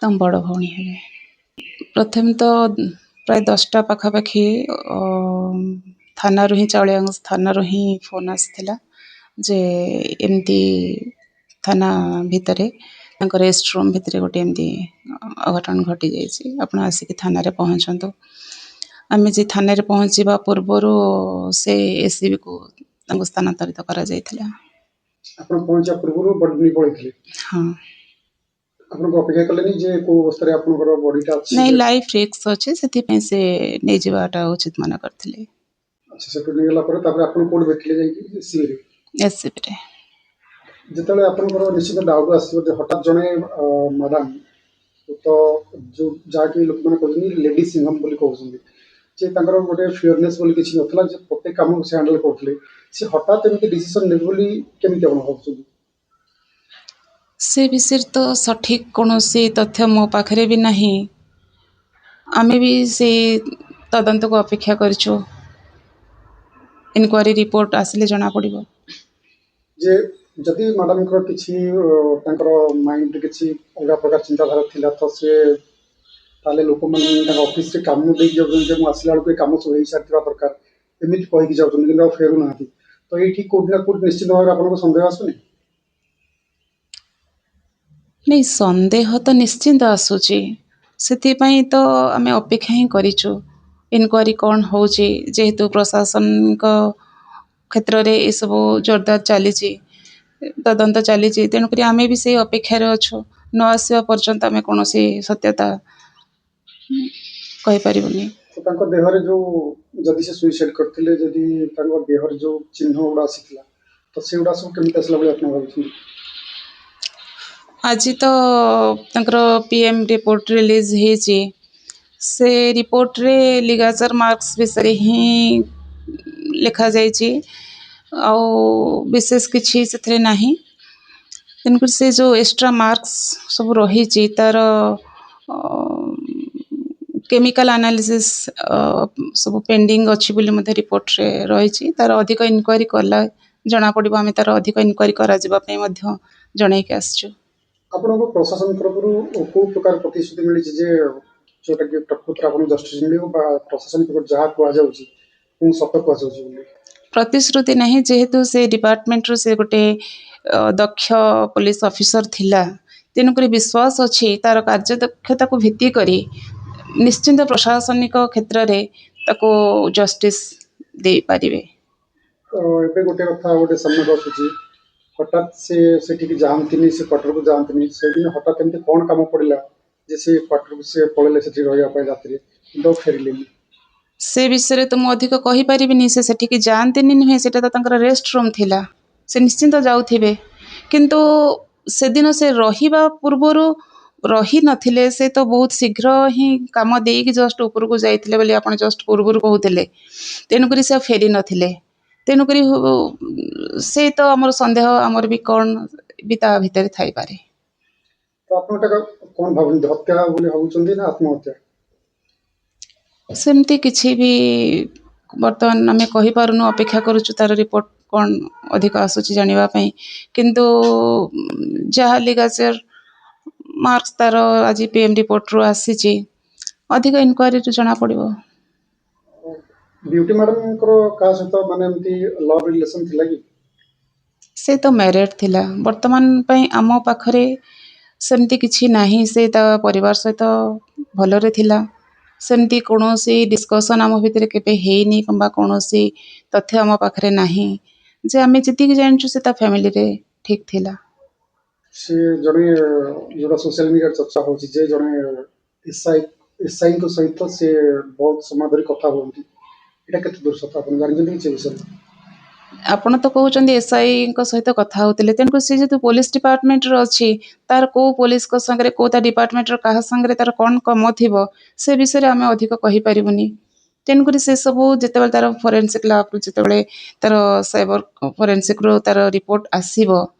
ତାଙ୍କ ବଡ଼ ଭଉଣୀ ହେବେ। ପ୍ରଥମେ ତ ପ୍ରାୟ 10ଟା ପାଖାପାଖି ଥାନାରୁ ହିଁ, ଚାଉଳିଆଗଞ୍ଜ ଥାନାରୁ ହିଁ ଫୋନ୍ ଆସିଥିଲା ଯେ ଏମିତି ଥାନା ଭିତରେ ତାଙ୍କ ରେଷ୍ଟ ରୁମ୍ ଭିତରେ ଗୋଟେ ଏମିତି ଅଘଟଣ ଘଟିଯାଇଛି, ଆପଣ ଆସିକି ଥାନାରେ ପହଞ୍ଚନ୍ତୁ। ଆମେ ଯେ ଥାନାରେ ପହଞ୍ଚିବା ପୂର୍ବରୁ ସେ ଏସ୍ସିବିକୁ ତାଙ୍କୁ ସ୍ଥାନାନ୍ତରିତ କରାଯାଇଥିଲା। ଆପଣ ପହଞ୍ଚିବା ପୂର୍ବରୁ ବଡି ନେଇ ପଳେଇଥିଲେ? ହଁ। ଆପଣଙ୍କୁ ଅପେକ୍ଷା କଲେନି ଯେ କୋଉ ଅବସ୍ଥାରେ ଆପଣଙ୍କର ବଡିଟା ଅଛି? ନାଇଁ, ଲାଇଫ୍ ରିସ୍କ ଅଛି, ସେଥିପାଇଁ ସେ ନେଇଯିବାଟା ଉଚିତ ମନେ କରିଥିଲେ। ଆଚ୍ଛା, ସେଠୁ ନେଇଗଲା ପରେ ତାପରେ ଆପଣ କୋଉଠି ଭେଟିଲେ ଯାଇକି? ଏସ୍ସିବିରେ? ଏସ୍ସିବିରେ। ଯେତେବେଳେ ଆପଣଙ୍କର ନିଶ୍ଚିତ ଡାଉଟ୍ ଆସିବ ଯେ ହଠାତ୍ ଜଣେ ମ୍ୟାଡାମ ତ ଯୋଉ ଯାହାକି ଲୋକମାନେ କହୁଛନ୍ତି ଲେଡି ସିଂହମ ବୋଲି କହୁଛନ୍ତି, ଯେ ତାଙ୍କର ଗୋଟେ ଫିୟରନେସ୍ ବୋଲି କିଛି ନଥିଲା, ଯେ ପ୍ରତ୍ୟେକ କାମକୁ ସେ ହ୍ୟାଣ୍ଡେଲ କରୁଥିଲେ, ସେ ହଠାତ୍ ଏମିତି ଡିସିସନ ନେବେ ବୋଲି କେମିତି ଆପଣ ଭାବୁଛନ୍ତି? ସେ ବିଷୟରେ ତ ସଠିକ୍ କୌଣସି ତଥ୍ୟ ମୋ ପାଖରେ ବି ନାହିଁ। ଆମେ ବି ସେ ତଦନ୍ତକୁ ଅପେକ୍ଷା କରିଛୁ, ଇନକ୍ୱାରି ରିପୋର୍ଟ ଆସିଲେ ଜଣାପଡ଼ିବ। ଯେ ଯଦି ମ୍ୟାଡାମଙ୍କର କିଛି ତାଙ୍କର ମାଇଣ୍ଡରେ କିଛି ଅଲଗା ପ୍ରକାର ଚିନ୍ତାଧାରା ଥିଲା, ତ ସେ ତାହେଲେ ଲୋକମାନେ ତାଙ୍କ ଅଫିସରେ କାମ ଦେଇକି ଯାଉଛନ୍ତି ଯେ ମୁଁ ଆସିଲା ବେଳକୁ ଏ କାମ ସବୁ ହେଇସାରିଥିବା ଦରକାର, ଏମିତି କହିକି ଯାଉଛନ୍ତି, କିନ୍ତୁ ଆଉ ଫେରୁନାହାନ୍ତି। ତ ଏଇଠି କୋଉଠି ନା କୋଉଠି ନିଶ୍ଚିତ ଭାବରେ ଆପଣଙ୍କୁ ସନ୍ଦେହ ଆସୁନି? ନାଇଁ, ସନ୍ଦେହ ତ ନିଶ୍ଚିନ୍ତ ଆସୁଛି, ସେଥିପାଇଁ ତ ଆମେ ଅପେକ୍ଷା ହିଁ କରିଛୁ ଇନକ୍ୱାରି କ'ଣ ହେଉଛି। ଯେହେତୁ ପ୍ରଶାସନିକ କ୍ଷେତ୍ରରେ ଏସବୁ ଜୋରଦାର ଚାଲିଛି, ତଦନ୍ତ ଚାଲିଛି, ତେଣୁକରି ଆମେ ବି ସେଇ ଅପେକ୍ଷାରେ ଅଛୁ। ନ ଆସିବା ପର୍ଯ୍ୟନ୍ତ ଆମେ କୌଣସି ସତ୍ୟତା କହିପାରିବୁନି। ତ ତାଙ୍କ ଦେହରେ ଯୋଉ, ଯଦି ସେ ସୁଇସାଇଡ୍ କରିଥିଲେ, ଯଦି ତାଙ୍କ ଦେହରେ ଯୋଉ ଚିହ୍ନ ଗୁଡ଼ା ଆସିଥିଲା, ତ ସେଗୁଡ଼ା ସବୁ କେମିତି ଆସିଲା ବୋଲି ଆପଣ ଭାବୁଛନ୍ତି? ଆଜି ତ ତାଙ୍କର ପିଏମ୍ ରିପୋର୍ଟ ରିଲିଜ୍ ହେଇଛି। ସେ ରିପୋର୍ଟରେ ଲିଗାଚର ମାର୍କସ୍ ବିଷୟରେ ହିଁ ଲେଖାଯାଇଛି, ଆଉ ବିଶେଷ କିଛି ସେଥିରେ ନାହିଁ। ତେଣୁକରି ସେ ଯେଉଁ ଏକ୍ସଟ୍ରା ମାର୍କସ୍ ସବୁ ରହିଛି, ତାର କେମିକାଲ ଆନାଲିସିସ୍ ସବୁ ପେଣ୍ଡିଂ ଅଛି ବୋଲି ମଧ୍ୟ ରିପୋର୍ଟରେ ରହିଛି। ତାର ଅଧିକ ଇନକ୍ୱାରି କଲା ଜଣାପଡ଼ିବ। ଆମେ ତାର ଅଧିକ ଇନକ୍ୱାରି କରାଯିବା ପାଇଁ ମଧ୍ୟ ଜଣାଇକି ଆସିଛୁ। ଆପଣଙ୍କୁ ପ୍ରଶାସନ ତରଫରୁ କୋଉ ପ୍ରକାର ପ୍ରତିଶ୍ରୁତି ମିଳିଛି ଯେ ଯୋଉଟାକି ପ୍ରକୃତରେ ଆପଣଙ୍କୁ ଜଷ୍ଟିସ୍ ମିଳିବ, ବା ପ୍ରଶାସନ ତରଫରୁ ଯାହା କୁହାଯାଉଛି ପୁଣି ସତ କୁହାଯାଉଛି ବୋଲି? ପ୍ରତିଶ୍ରୁତି ନାହିଁ। ଯେହେତୁ ସେ ଡିପାର୍ଟମେଣ୍ଟରୁ ସେ ଗୋଟେ ଦକ୍ଷ ପୋଲିସ ଅଫିସର ଥିଲା, ତେଣୁକରି ବିଶ୍ୱାସ ଅଛି ତାର କାର୍ଯ୍ୟଦକ୍ଷତାକୁ ଭିତ୍ତି କରି ନିଶ୍ଚିନ୍ତ ପ୍ରଶାସନିକ କ୍ଷେତ୍ରରେ ତାକୁ ଜଷ୍ଟିସ୍ ଦେଇପାରିବେ। ଏବେ ଗୋଟେ କଥା ଗୋଟେ ସାମ୍ନାକୁ ଆସୁଛି, ହଠାତ୍ ସେ ସେଠିକି ଯାଆନ୍ତିନି, ସେ କ୍ୱାର୍ଟରକୁ ଯାଆନ୍ତିନି, ସେଦିନ ହଠାତ୍ ଏମିତି କ'ଣ କାମ ପଡ଼ିଲା ଯେ ସେ କ୍ୱାର୍ଟରକୁ ସେ ପଳେଇଲେ ସେଠି ରହିବା ପାଇଁ ରାତିରେ, କିନ୍ତୁ ଆଉ ଫେରିଲେନି? ସେ ବିଷୟରେ ତ ମୁଁ ଅଧିକ କହିପାରିବିନି। ସେ ସେଠିକି ଯାଆନ୍ତିନି ନୁହେଁ, ସେଇଟା ତ ତାଙ୍କର ରେଷ୍ଟ ରୁମ୍ ଥିଲା, ସେ ନିଶ୍ଚିନ୍ତ ଯାଉଥିବେ। କିନ୍ତୁ ସେଦିନ ସେ ରହିବା ପୂର୍ବରୁ ରହିନଥିଲେ, ସେ ତ ବହୁତ ଶୀଘ୍ର ହିଁ କାମ ଦେଇକି ଜଷ୍ଟ ଉପରକୁ ଯାଇଥିଲେ ବୋଲି ଆପଣ ଜଷ୍ଟ ପୂର୍ବରୁ କହୁଥିଲେ, ତେଣୁକରି ସେ ଆଉ ଫେରି ନଥିଲେ। ତେଣୁକରି ସେ ତ ଆମର ସନ୍ଦେହ, ଆମର ବି କ'ଣ ବି ତା ଭିତରେ ଥାଇପାରେ। ତ ଆପଣ ଏଟା କ'ଣ ଭାବୁଛନ୍ତି, ହତ୍ୟା ବୋଲି ଭାବୁଛନ୍ତି ନା ଆତ୍ମହତ୍ୟା? ସେମିତି କିଛି ବି ବର୍ତ୍ତମାନ ଆମେ କହିପାରୁନୁ, ଅପେକ୍ଷା କରୁଛୁ ତାର ରିପୋର୍ଟ କ'ଣ ଅଧିକ ଆସୁଛି ଜାଣିବା ପାଇଁ। କିନ୍ତୁ ଯାହା ଲିଗାଚର ମାର୍କସ୍ ତାର ଆଜି ପିଏମ୍ ରିପୋର୍ଟରୁ ଆସିଛି, ଅଧିକ ଇନକ୍ୱାରିରୁ ଜଣାପଡ଼ିବ। ବିୟୁଟି ମ୍ୟାଡାମଙ୍କର କାହା ସହିତ ମାନେ ଏମିତି ଲଭ୍ ରିଲେସନ ଥିଲା କି? ସେ ତ ମ୍ୟାରେଡ୍ ଥିଲା। ବର୍ତ୍ତମାନ ପାଇଁ ଆମ ପାଖରେ ସେମିତି କିଛି ନାହିଁ। ସେ ତା ପରିବାର ସହିତ ଭଲରେ ଥିଲା, ସେମିତି କୌଣସି ଡିସ୍କସନ୍ ଆମ ଭିତରେ କେବେ ହେଇନି କିମ୍ବା କୌଣସି ତଥ୍ୟ ଆମ ପାଖରେ ନାହିଁ। ଯେ ଆମେ ଯେତିକି ଜାଣିଛୁ ସେ ତା ଫ୍ୟାମିଲିରେ ଠିକ୍ ଥିଲା। ସେ ଜଣେ, ଯୋଉଟା ସୋସିଆଲ ମିଡିଆରେ ଚର୍ଚ୍ଚା ହଉଛି ଯେ ଜଣେ ଏସ୍ଆଇଙ୍କ ସହିତ ସେ ବହୁତ ସମୟ ଧରି କଥା ହୁଅନ୍ତି, ଏଇଟା କେତେ ଦୂର ସତ ଆପଣ ଜାଣିଛନ୍ତି କିଛି ବିଷୟରେ? ଆପଣ ତ କହୁଛନ୍ତି ଏସ୍ଆଇଙ୍କ ସହିତ କଥା ହେଉଥିଲେ, ତେଣୁକରି ସେ ଯେହେତୁ ପୋଲିସ ଡିପାର୍ଟମେଣ୍ଟରେ ଅଛି, ତାର କୋଉ ପୋଲିସଙ୍କ ସାଙ୍ଗରେ, କୋଉ ତା ଡିପାର୍ଟମେଣ୍ଟର କାହା ସାଙ୍ଗରେ ତାର କ'ଣ କାମ ଥିବ ସେ ବିଷୟରେ ଆମେ ଅଧିକ କହିପାରିବୁନି। ତେଣୁକରି ସେସବୁ ଯେତେବେଳେ ତାର ଫରେନ୍ସିକ୍ ଲ୍ୟାବ୍ରୁ, ଯେତେବେଳେ ତାର ସାଇବର ଫରେନ୍ସିକ୍ରୁ ତାର ରିପୋର୍ଟ ଆସିବ,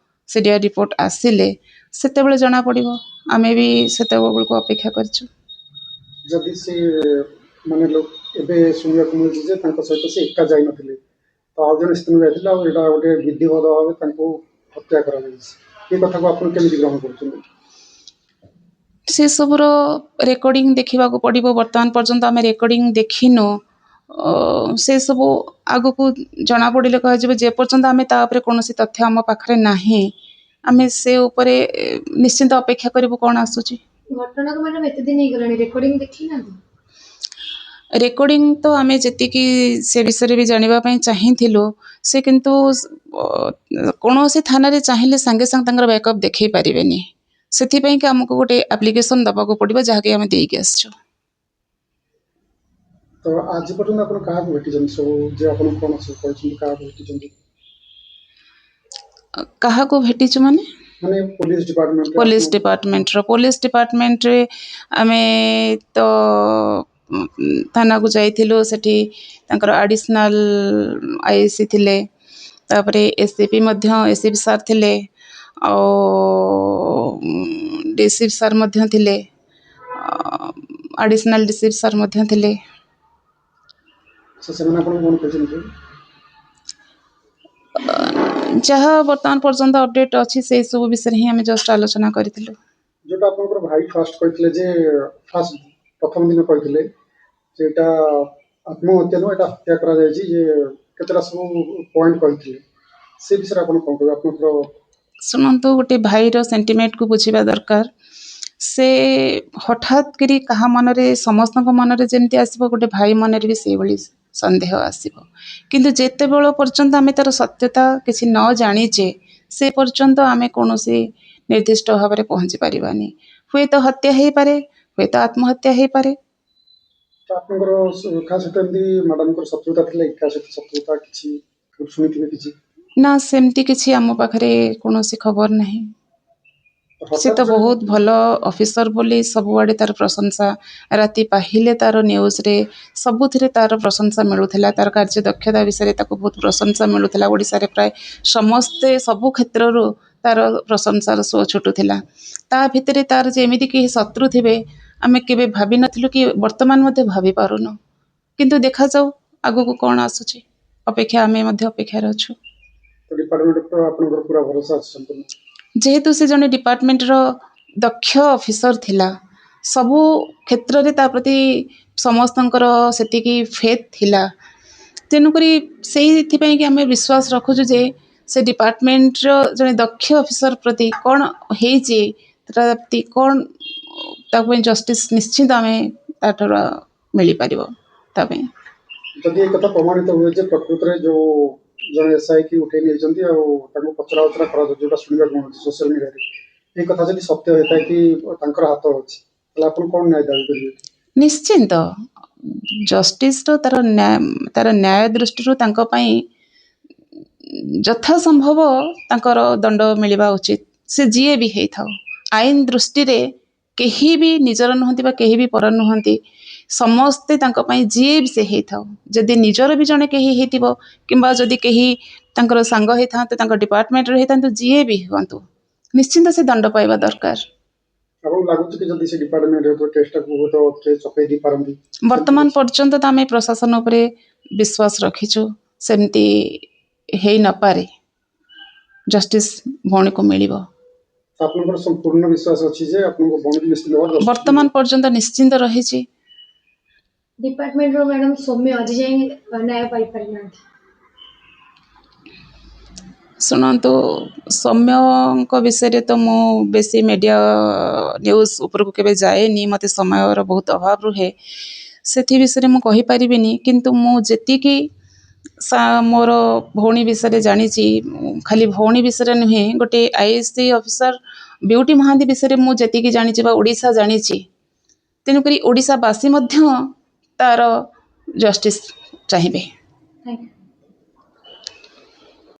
ସିଡିଆର୍ ରିପୋର୍ଟ ଆସିଲେ ସେତେବେଳେ ଜଣାପଡ଼ିବ। ଆମେ ବି ସେତେବେଳକୁ ଅପେକ୍ଷା କରିଛୁ। ଯଦି ସେ ମାନେ ଏବେ ଶୁଣିବାକୁ ମିଳୁଛି ଯେ ତାଙ୍କ ସହିତ ସେ ଏକା ଯାଇନଥିଲେ, ତ ଆଉ ଜଣେ ସେଦିନ ଯାଇଥିଲେ, ଆଉ ଏଇଟା ଗୋଟେ ବିଧିବଦ୍ଧ ଭାବେ ତାଙ୍କୁ ହତ୍ୟା କରାଯାଇଛି, ଏ କଥାକୁ ଆପଣ କେମିତି ଗ୍ରହଣ କରୁଛନ୍ତି? ସେସବୁର ରେକର୍ଡ଼ିଂ ଦେଖିବାକୁ ପଡ଼ିବ। ବର୍ତ୍ତମାନ ପର୍ଯ୍ୟନ୍ତ ଆମେ ରେକର୍ଡ଼ିଂ ଦେଖିନୁ। ସେସବୁ ଆଗକୁ ଜଣାପଡ଼ିଲେ କୁହାଯିବ। ଯେପର୍ଯ୍ୟନ୍ତ ଆମେ ତା ଉପରେ କୌଣସି ତଥ୍ୟ ଆମ ପାଖରେ ନାହିଁ, ଆମେ ସେ ଉପରେ ନିଶ୍ଚିନ୍ତ ଅପେକ୍ଷା କରିବୁ କ'ଣ ଆସୁଛି। ଘଟଣାକୁ ମ୍ୟାଡ଼ାମ ଏତେ ଦିନ ହେଇଗଲାଣି, ରେକର୍ଡ଼ିଂ ଦେଖିନାହାନ୍ତି? ରେକର୍ଡ଼ିଂ ତ ଆମେ ଯେତିକି ସେ ବିଷୟରେ ବି ଜାଣିବା ପାଇଁ ଚାହିଁଥିଲୁ, ସେ କିନ୍ତୁ କୌଣସି ଥାନାରେ ଚାହିଁଲେ ସାଙ୍ଗେ ସାଙ୍ଗେ ତାଙ୍କର ବ୍ୟାକଅପ୍ ଦେଖାଇ ପାରିବେନି। ସେଥିପାଇଁକି ଆମକୁ ଗୋଟେ ଆପ୍ଲିକେସନ୍ ଦେବାକୁ ପଡ଼ିବ, ଯାହାକି ଆମେ ଦେଇକି ଆସିଛୁ। ତ ଆଜି ପର୍ଯ୍ୟନ୍ତ ଆପଣ କାହାକୁ ଭେଟିଛନ୍ତି ସବୁ, ଯେ ଆପଣ କ'ଣ ସବୁ କହିଛନ୍ତି, କାହାକୁ ଭେଟିଛନ୍ତି? କାହାକୁ ଭେଟିଛୁ ମାନେ? ମାନେ ପୋଲିସ ଡିପାର୍ଟମେଣ୍ଟ। ପୋଲିସ ଡିପାର୍ଟମେଣ୍ଟର, ପୋଲିସ ଡିପାର୍ଟମେଣ୍ଟରେ ଆମେ ତ ଥାନାକୁ ଯାଇଥିଲୁ। ସେଠି ତାଙ୍କର ଆଡ଼ିସନାଲ ଆଇଆଇସି ଥିଲେ, ତାପରେ ଏସିପି ମଧ୍ୟ, ଏସିପି ସାର୍ ଥିଲେ, ଆଉ ଡିସିପି ସାର୍ ମଧ୍ୟ ଥିଲେ, ଆଡ଼ିସନାଲ ଡିସିପି ସାର୍ ମଧ୍ୟ ଥିଲେ। ସେମାନେ ଆପଣଙ୍କୁ କ'ଣ କହିଛନ୍ତି? ଯାହା ବର୍ତ୍ତମାନ ପର୍ଯ୍ୟନ୍ତ ଅପଡେଟ୍ ଅଛି, ସେଇ ସବୁ ବିଷୟରେ ହିଁ ଆମେ ଜଷ୍ଟ ଆଲୋଚନା କରିଥିଲୁ। ଯୋଉଟା ଆପଣଙ୍କର ଭାଇ ଫାଷ୍ଟ କହିଥିଲେ ଯେ, ଫାଷ୍ଟ ପ୍ରଥମ ଦିନ କହିଥିଲେ ଯେ ଏଇଟା ଆତ୍ମହତ୍ୟା ନୁହଁ, ଏଇଟା ହତ୍ୟା କରାଯାଇଛି, ଯେ କେତେଟା ସବୁ ପଏଣ୍ଟ କହିଥିଲେ, ସେ ବିଷୟରେ ଆପଣ କ'ଣ କହିବେ ଆପଣଙ୍କର? ଶୁଣନ୍ତୁ, ଗୋଟେ ଭାଇର ସେଣ୍ଟିମେଣ୍ଟକୁ ବୁଝିବା ଦରକାର। ସେ ହଠାତ୍ କରି କାହା ମନରେ, ସମସ୍ତଙ୍କ ମନରେ ଯେମିତି ଆସିବ, ଗୋଟେ ଭାଇ ମନରେ ବି ସେଇଭଳି ସନ୍ଦେହ ଆସିବ। କିନ୍ତୁ ଯେତେବେଳ ପର୍ଯ୍ୟନ୍ତ ଆମେ ତାର ସତ୍ୟତା କିଛି ନ ଜାଣିଛେ, ସେ ପର୍ଯ୍ୟନ୍ତ ଆମେ କୌଣସି ନିର୍ଦ୍ଦିଷ୍ଟ ଭାବରେ ପହଞ୍ଚି ପାରିବାନି। ହୁଏତ ହତ୍ୟା ହେଇପାରେ, ହୁଏତ ଆତ୍ମହତ୍ୟା ହେଇପାରେ। ତ ଆପଣଙ୍କର କାହା ସହିତ ଏମିତି ମ୍ୟାଡ଼ାମଙ୍କର ଶତ୍ରୁତା ଥିଲା କି? କାହା ସହିତ ଶତ୍ରୁତା କିଛି ଶୁଣିଥିବେ କିଛି? ନା, ସେମିତି କିଛି ଆମ ପାଖରେ କୌଣସି ଖବର ନାହିଁ। ସେ ତ ହଠାତ୍ ବହୁତ ଭଲ ଅଫିସର ବୋଲି ସବୁଆଡ଼େ ତାର ପ୍ରଶଂସା। ରାତି ପାହିଲେ ତାର ନ୍ୟୁଜ୍ରେ ସବୁଥିରେ ତାର ପ୍ରଶଂସା ମିଳୁଥିଲା। ତାର କାର୍ଯ୍ୟ ଦକ୍ଷତା ବିଷୟରେ ତାକୁ ବହୁତ ପ୍ରଶଂସା ମିଳୁଥିଲା। ଓଡ଼ିଶାରେ ପ୍ରାୟ ସମସ୍ତେ ସବୁ କ୍ଷେତ୍ରରୁ ତାର ପ୍ରଶଂସାର ସୁଅ ଛୁଟୁଥିଲା। ତା ଭିତରେ ତାର ଯେ ଏମିତି କେହି ଶତ୍ରୁ ଥିବେ, ଆମେ କେବେ ଭାବିନଥିଲୁ କି ବର୍ତ୍ତମାନ ମଧ୍ୟ ଭାବି ପାରୁନୁ। କିନ୍ତୁ ଦେଖାଯାଉ ଆଗକୁ କ'ଣ ଆସୁଛି। ଅପେକ୍ଷା, ଆମେ ମଧ୍ୟ ଅପେକ୍ଷାରେ ଅଛୁ। ତ ଡିପାର୍ଟମେଣ୍ଟ ଉପରେ ଆପଣଙ୍କର ପୁରା ଭରସା ଅଛି ସମ୍ପୂର୍ଣ୍ଣ? ଯେହେତୁ ସେ ଜଣେ ଡିପାର୍ଟମେଣ୍ଟର ଦକ୍ଷ ଅଫିସର ଥିଲା, ସବୁ କ୍ଷେତ୍ରରେ ତା ପ୍ରତି ସମସ୍ତଙ୍କର ସେତିକି ଫେଥ୍ ଥିଲା। ତେଣୁକରି ସେଇଥିପାଇଁ କି ଆମେ ବିଶ୍ୱାସ ରଖୁଛୁ ଯେ ସେ ଡିପାର୍ଟମେଣ୍ଟର ଜଣେ ଦକ୍ଷ ଅଫିସର ପ୍ରତି କ'ଣ ହେଇଛି, ତା ପ୍ରତି କ'ଣ, ତା ପାଇଁ ଜଷ୍ଟିସ୍ ନିଶ୍ଚିନ୍ତ ଆମେ ତାଠାରୁ ମିଳିପାରିବ ତା ପାଇଁ। ଯଦି ଏ କଥା ପ୍ରମାଣିତ ହୁଏ ଯେ ପ୍ରକୃତରେ ଯୋଉ ଜଣେ ଏସ୍ଆଇ କି ଉଠେଇ ନେଇଛନ୍ତି ଆଉ ତାଙ୍କୁ ପଚରା ଉଚରା କରାଯାଉଛି, ଯୋଉଟା ଶୁଣିବାକୁ ମିଳୁଛି ସୋସିଆଲ ମିଡ଼ିଆରେ, ଏଇ କଥା ଯଦି ସତ୍ୟ ହେଇଥାଏ କି ତାଙ୍କର ହାତ ଅଛି, ତାହେଲେ ଆପଣ କ'ଣ ନ୍ୟାୟ ଦାବି କରିବେ? ନିଶ୍ଚିନ୍ତ ଜଷ୍ଟିସର ତାର ନ୍ୟାୟ, ତାର ନ୍ୟାୟ ଦୃଷ୍ଟିରୁ ତାଙ୍କ ପାଇଁ ଯଥା ସମ୍ଭବ ତାଙ୍କର ଦଣ୍ଡ ମିଳିବା ଉଚିତ। ସେ ଯିଏ ବି ହେଇଥାଉ, ଆଇନ ଦୃଷ୍ଟିରେ କେହି ବି ନିଜର ନୁହନ୍ତି ବା କେହି ବି ପର ନୁହନ୍ତି। ସମସ୍ତେ ତାଙ୍କ ପାଇଁ, ଯିଏ ବି ସେ ହେଇଥାଉ, ଯଦି ନିଜର ବି ଜଣେ କେହି ହେଇଥିବ କିମ୍ବା ଯଦି କେହି ତାଙ୍କର ସାଙ୍ଗ ହେଇଥାନ୍ତେ, ତାଙ୍କ ଡିପାର୍ଟମେଣ୍ଟରେ ହେଇଥାନ୍ତୁ, ଯିଏ ବି ହୁଅନ୍ତୁ, ନିଶ୍ଚିନ୍ତ ସେ ଦଣ୍ଡ ପାଇବା ଦରକାର। ଆପଣଙ୍କୁ ଲାଗୁଛି କି ଯଦି ସେ ଡିପାର୍ଟମେଣ୍ଟ କେସଟାକୁ ହୁଏତ କିଏ ଚପେଇ ଦେଇପାରନ୍ତି? ବର୍ତ୍ତମାନ ପର୍ଯ୍ୟନ୍ତ ତ ଆମେ ପ୍ରଶାସନ ଉପରେ ବିଶ୍ୱାସ ରଖିଛୁ, ସେମିତି ହେଇନପାରେ। ଜଷ୍ଟିସ୍ ଭଉଣୀକୁ ମିଳିବ। ତ ଆପଣଙ୍କର ସମ୍ପୂର୍ଣ୍ଣ ବିଶ୍ୱାସ ଅଛି ଯେ ଆପଣଙ୍କ ଭଉଣୀକୁ ନିଶ୍ଚିତ ଭାବରେ justice ବର୍ତ୍ତମାନ ମିଳିବ? ପର୍ଯ୍ୟନ୍ତ ନିଶ୍ଚିନ୍ତ ରହିଛି। ଡିପାର୍ଟମେଣ୍ଟର ମ୍ୟାଡ଼ାମ ସୌମ୍ୟ ଆଜି ଯାଏଁ ନ୍ୟାୟ ପାଇପାରିନାହାନ୍ତି। ଶୁଣନ୍ତୁ, ସୌମ୍ୟଙ୍କ ବିଷୟରେ ତ ମୁଁ ବେଶୀ ମିଡ଼ିଆ ନ୍ୟୁଜ୍ ଉପରକୁ କେବେ ଯାଏନି, ମୋତେ ସମୟର ବହୁତ ଅଭାବ ରୁହେ। ସେଥି ବିଷୟରେ ମୁଁ କହିପାରିବିନି। କିନ୍ତୁ ମୁଁ ଯେତିକି ମୋର ଭଉଣୀ ବିଷୟରେ ଜାଣିଛି, ଖାଲି ଭଉଣୀ ବିଷୟରେ ନୁହେଁ, ଗୋଟେ ଆଇଏଏସ୍ ଅଫିସର ବିୟୁଟି ମହାନ୍ତି ବିଷୟରେ ମୁଁ ଯେତିକି ଜାଣିଛି ବା ଓଡ଼ିଶା ଜାଣିଛି, ତେଣୁକରି ଓଡ଼ିଶାବାସୀ ମଧ୍ୟ ତାର ଜଷ୍ଟିସ୍ ଚାହିଁବେ। Thank you.